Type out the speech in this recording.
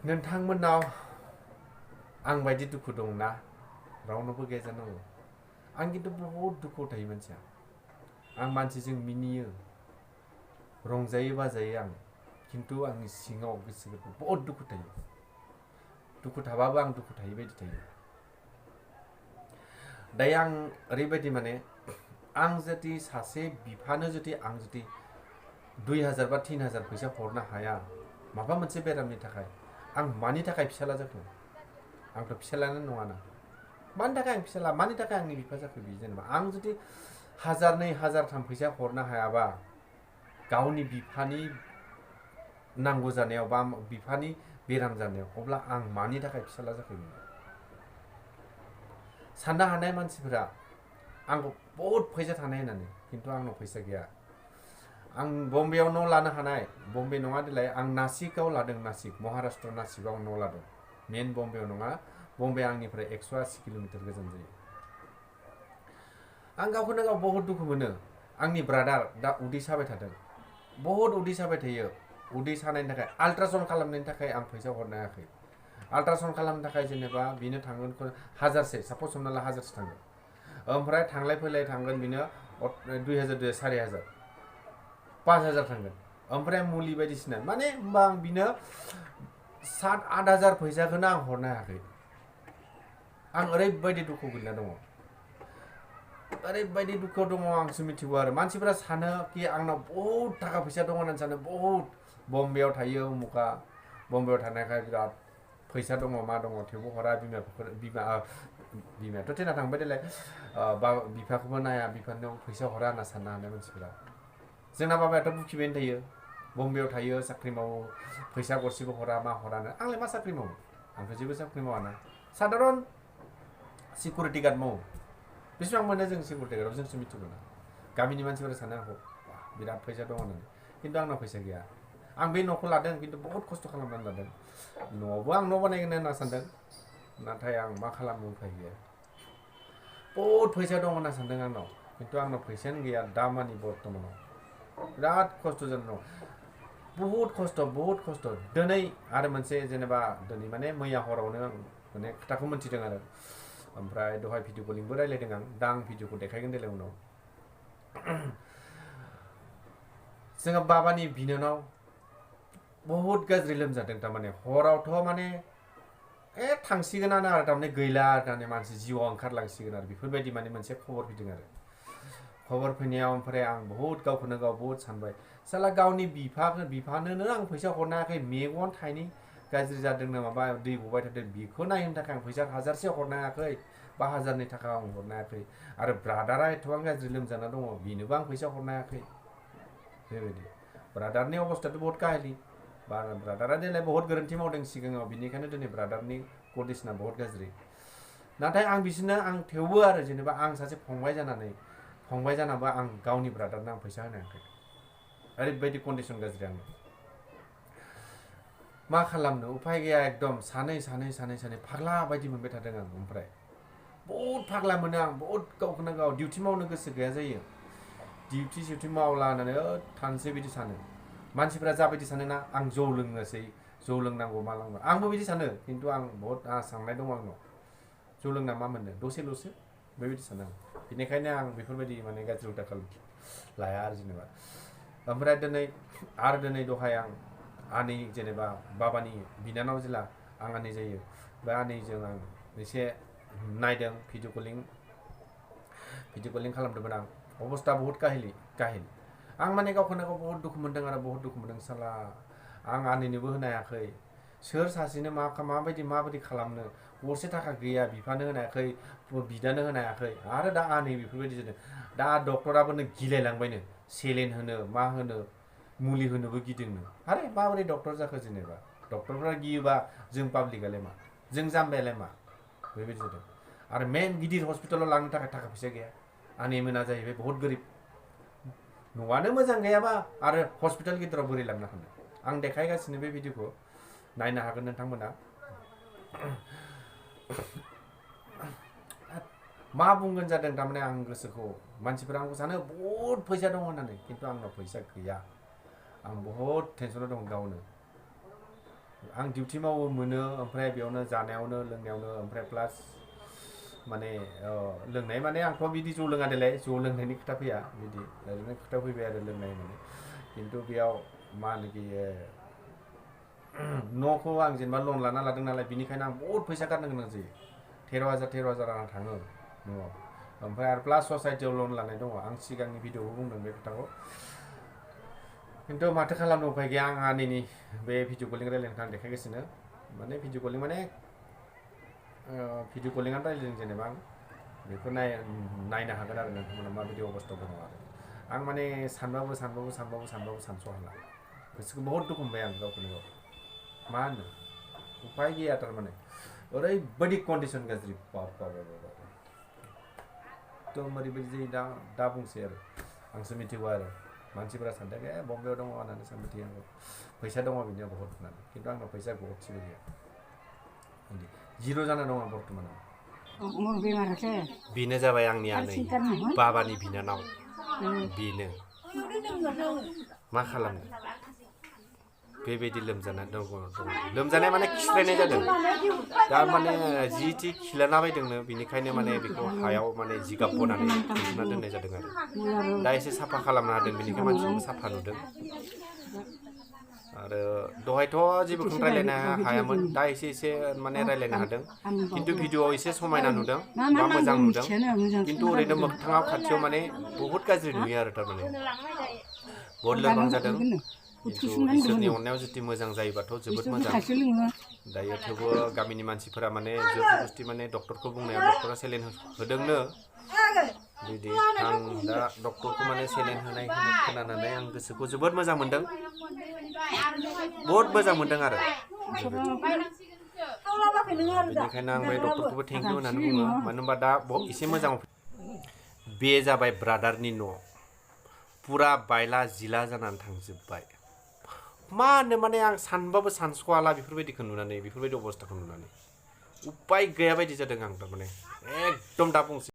नोंथांमोननाव आं बायदि दुखु दंना रावनावबो गैया जानांगौ आं खिन्थु बहुत दुखु थायो मानसिया आं मानसिजों मिनियो रंजायो बाजायो आं खिन्थु आंनि सिङाव गोसो गोरबोआव बहुत दुखु थायो दुखु थाबाबो आं दुखु थायै बायदि थायो दायो आं ओरैबायदि माने आं जुदि सासे बिफानो जुदि आं जुदि 2000 बा 3000 फैसा हरनो हाया माबा मोनसे बेरामनि थाखाय आं मानि थाखाय फिसाला जाखो आंथ' फिसालायानो नङाना मानि थाखाय आं फिसाला मानि थाखाय आंनि बिफा जाखो बि जेनेबा आं जुदि 1000 2000 फैसा हरनो हायाबा गावनि बिफानि नांगौ जानायाव बा बिफानि बेराम जानायाव अब्ला आं मानि थाखाय फिसाला जाखो साननो हानाय मानसिफोरा आंखौ बहुत फैसा थानाय होननानै खिन्थु आंनाव फैसा गैया आं बम्बेआव न' लानो हानाय बम्बे नङा देलाय आं नासिकआव लादों नासिक महाराष्ट्र नासिकआव न' लादों मेन बम्बेआव नङा बम्बे आंनिफ्राय 180 किल'मिटार गोजान जायो आं गावखौनो गाव बहुत दुखु मोनो आंनि ब्रादार दा उदै साबाय थादों बहुत उदै साबाय थायो उदै सानायनि थाखाय आल्ट्रासाउन्ड खालामनायनि थाखाय आं फैसा हरनो हायाखै आल्ट्रासाउन्ड खालामनो थाखाय जेनेबा बिनो थांगोन 1000से सापज हमना ला 1000सो थांगोन ओमफ्राय थांलाय फैलाय थांगोन बिनो 2000 4000 5000 थांगोन ओमफ्राय मुलि बायदिसिना माने होमबा आं बिनो 7-8000 फैसाखौनो आं हरनो हायाखै आं ओरैबायदि दुखु गोलैना दङ ओरैबायदि दुखु दङ आंसो मिथिगौ आरो मानसिफोरा सानो कि आंनाव बहुत थाखा फैसा दङ होननानै सानो बहुत बम्बेआव थायो उमुका बम्बेआव थानायखाय बिराद फैसा दङ मा दङ थेवबो हरा बिमायाथ' थैना थांबाय देलाय बिफाखौबो नाया बिफानियाव फैसा हरा होनना साननो हानाय मानसिफोरा जोंना बाबायाथ' बुखिबायानो थायो बम्बेआव थायो साख्रि मावो फैसा गरसेबो हरा मा हरानो आंलाय मा साख्रि मावो आंथ' जेबो साख्रि मावाना साधारन सिकिउरिटि गार्ड मावो बेसेबां मोनो जों सिकिउरिटि गार्डआव जोंसो मिथिगौ ना गामिनि मानसिफोरा सानो आंखौ बिराद फैसा दङ होननानै खिन्थु आंनाव फैसा गैया आं बे न'खौ लादों खिन्थु बहुत खस्थ' खालामनानै लादों न'आवबो आं न' बानायगोन होनना सानदों नाथाय आं मा खालामनो उफाय गैया बहुत फैसा दं होनना सानदों आंनाव खिन्थु आंनाव फैसायानो गैया दामानि बर्थमानाव बिराद खस्थ' जाना दं बहुत खस्थ' दिनै आरो मोनसे जेनेबा दिनै माने मैया हरावनो आं माने खोथाखौ मोनथिदों आरो ओमफ्राय दहाय भिडिअ कलिंबो रायलायदों आं दा आं भिडिअखौ देखायगोन देलाय उनाव जोंहा बाबानि बिनानाव बहुत गाज्रि लोमजादों थारमाने हरावथ' माने थांसिगोनानो आरो थारमाने गैला थारमाने मानसि जिउआव ओंखारलांसिगोन आरो बेफोरबायदि माने मोनसे खबर फैदों आरो खबर फैनायाव ओमफ्राय आं बहुत गावखौनो गाव बहुत सानबाय साला गावनि बिफानोनो आं फैसा हरनो हायाखै मेगन थाइनै गाज्रि जादोंनो माबा दै गबाय थादों बेखौ नायनो थाखाय आं फैसा 1000से हरनो हायाखै बा 1000नि थाखा आं हरनो हायाखै आरो ब्रादारा एथबां गाज्रि लोमजाना दङ बेनोबो आं फैसा हरनो हायाखै बेबायदि ब्रादारनि अबस्थायाथ' बहुत काहिलि ब्रादारा देलाय बहुत गोरोन्थि मावदों सिगाङाव बिनिखायनो दिनै ब्रादारनि कन्डिसना बहुत गाज्रि नाथाय आं बिसोरनो आं थेवबो आरो जेनेबा आं सासे फंबाय जानाबो आं गावनि ब्रादारनो आं फैसा होनो हायाखै ओरैबायदि कन्डिसन गाज्रि आंनि मा खालामनो उफाय गैया एकदम सानै फाग्ला बायदि मोनबाय थादों आं ओमफ्राय बहुत फाग्ला मोनो आं बहुत गावखौनो गाव डिउटि मावनो गोसो गैया जायो डिउटि मावला होननानै थानोसै बिदि सानो मानसिफ्रा जाबायदि सानोना आं जौ लोंनोसै जौ लोंनांगौ मा लांनांगौ आंबो बिदि सानो खिन्थु आं बहुत साननाय दङ आंनाव जौ लोंना मा मोननो दसेल'सो बेबायदि सानो आं बेनिखायनो आं बेफोरबायदि माने गाज्रि हुदा लाया आरो जेनेबा ओमफ्राय दिनै दहाय आं आनै जेनेबा बाबानि बिनानाव जेला आं आनै जायो बे आनैजों आं एसे नायदों भिडिअ कलिं खालामदोंमोन आं अबस्था बहुत काहिल आं माने गावखौनो गाव बहुत दुखु मोनदों आरो बहुत दुखु मोनदों साला आं आनैनोबो होनो हायाखै सोर सासेनो माबायदि खालामनो गरसे थाखा गैया बिफानो होनो हायाखै बिदानो होनो हायाखै आरो दा आनै बेफोरबायदि जादों दा डक्टराबोनो गिलायलांबायनो सेलेन होनो मा होनो मुलि होनोबो गिदोंनो आरे माबोरै डक्टर जाखो जेनेबा डक्टरफ्रा गियोबा जों पाब्लिकआलाय मा जों जाम्बायालाय मा बेबायदि जादों आरो मेन गिदिर हस्पिटालाव लांनो थाखाय थाखा फैसा गैया आनै मोना जाहैबाय बहुत गोरिब न'आनो मोजां गैयाबा आरो हस्पिटाल गिदिराव बोरै लांनो हानो आं देखायगासिनो बे भिडिअखौ नायनो हागोन नोंथांमोना मा बुंगोन जादों थारमाने आं गोसोखौ मानसिफोरा आंखौ सानो बहुत फैसा दं होननानै खिन्थु आंनाव फैसा गैया आं बहुत टेनसनाव दं गावनो आं डिउटि मावो मोनो ओमफ्राय बेयावनो जानायावनो लोंनायावनो ओमफ्राय प्लास माने लोंनाय माने आंथ' बिदि जौ लोङा देलाय जौ लोंनायनि खोथा फैया बिदि ओरैनो खोथा फैबाय आरो लोंनाय माने खिन्थु बेयाव मा होनोखि न'खौ आं जेनेबा लन लाना लादों नालाय बिनिखायनो आं बहुद फैसा गारनो गोनां जायो 13,000 आं थाङो न'आव ओमफ्राय आरो प्लास ससाइटियाव लन लानाय दङ आं सिगांनि भिडिअ'आव बुंदों बे खोथाखौ खिन्थु माथो खालामनो उपाय गैया आंहा नैनि बे भिडिअ कलिं रायलायनायखौ आं देखायगासिनो माने भिडिअ कलिं माने भिडिअ कलिंआनो रायलायदों जेनेबा आं बेखौ नायनो हागोन आरो नोंथांमोना माबायदि अबस्थायाव दङ आरो आं माने सानबाबो सानस' हाला गोसोखौ बहुत दुखु मोनबाय आं गावखौनो गाव मा होनो उपाय गैया थारमाने ओरैबायदि कन्डिसन गाज्रि एकदम ओरैबायदि जायो दा बुंसै आरो आंसो मिथिगौ आरो मानसिफोरा सानदों बम्बेआव दङ होननानै सानबाय थायो आंखौ फैसा दङ बिनियाव बहुत होननानै खिन्थु आंनाव फैसा गरसेबो गैया जिर' जाना दं आं बर्थमानाव बेनो जाबाय आंनि आनै बाबानि बिनानाव बेनो मा खालामनो बेबायदि लोमजानाय दङ लोमजानाय माने खिस्रायनाय जादों दा माने जिथि खिलाना बायदोंनो बिनिखायनो माने बेखौ हायाव माने जिगाब बनानै फुना दोननाय जादों आरो दा एसे साफा खालामना होदों बिनिखाय मानसिखौबो साफा नुदों आरो दहायथ' जेबोखौनो रायलायनो हायामोन दा एसे माने रायलायनो हादों खिन्थु भिडिअआव एसे समायना नुदों बा मोजां नुदों खिन्थु ओरैनो मोगथाङाव खाथियाव माने बहुत गाज्रि नुयो आरो थारमाने बहुत लोरबां जादों खिन्थु इसोरनि अननायाव जुदि मोजां जायोबाथ' जोबोद मोजां दायो थेवबो गामिनि मानसिफोरा माने जबरदस्ति माने डक्टरखौ बुंनायाव डक्टरा सेलेन होदोंनो बिदि आं दा डक्टरखौ माने सेलेन होनाय खोनानानै आं गोसोखौ जोबोद मोजां मोनदों बहुत मोजां मोनदों आरो बेनिखायनो आं बे डक्टरखौबो थेंक इउ होननानै बुङो मानो होनबा दा एसे मोजां बे जाबाय ब्रादारनि न' पुरा बायला जिला जानानै थांजोब्बाय मा होनो माने आं सानबाबो सानस'हाला बेफोरबायदिखौ नुनानै बेफोरबायदि अबस्थाखौ नुनानै उपाय गैया बायदि जादों आं थारमाने एकदम दा बुंसै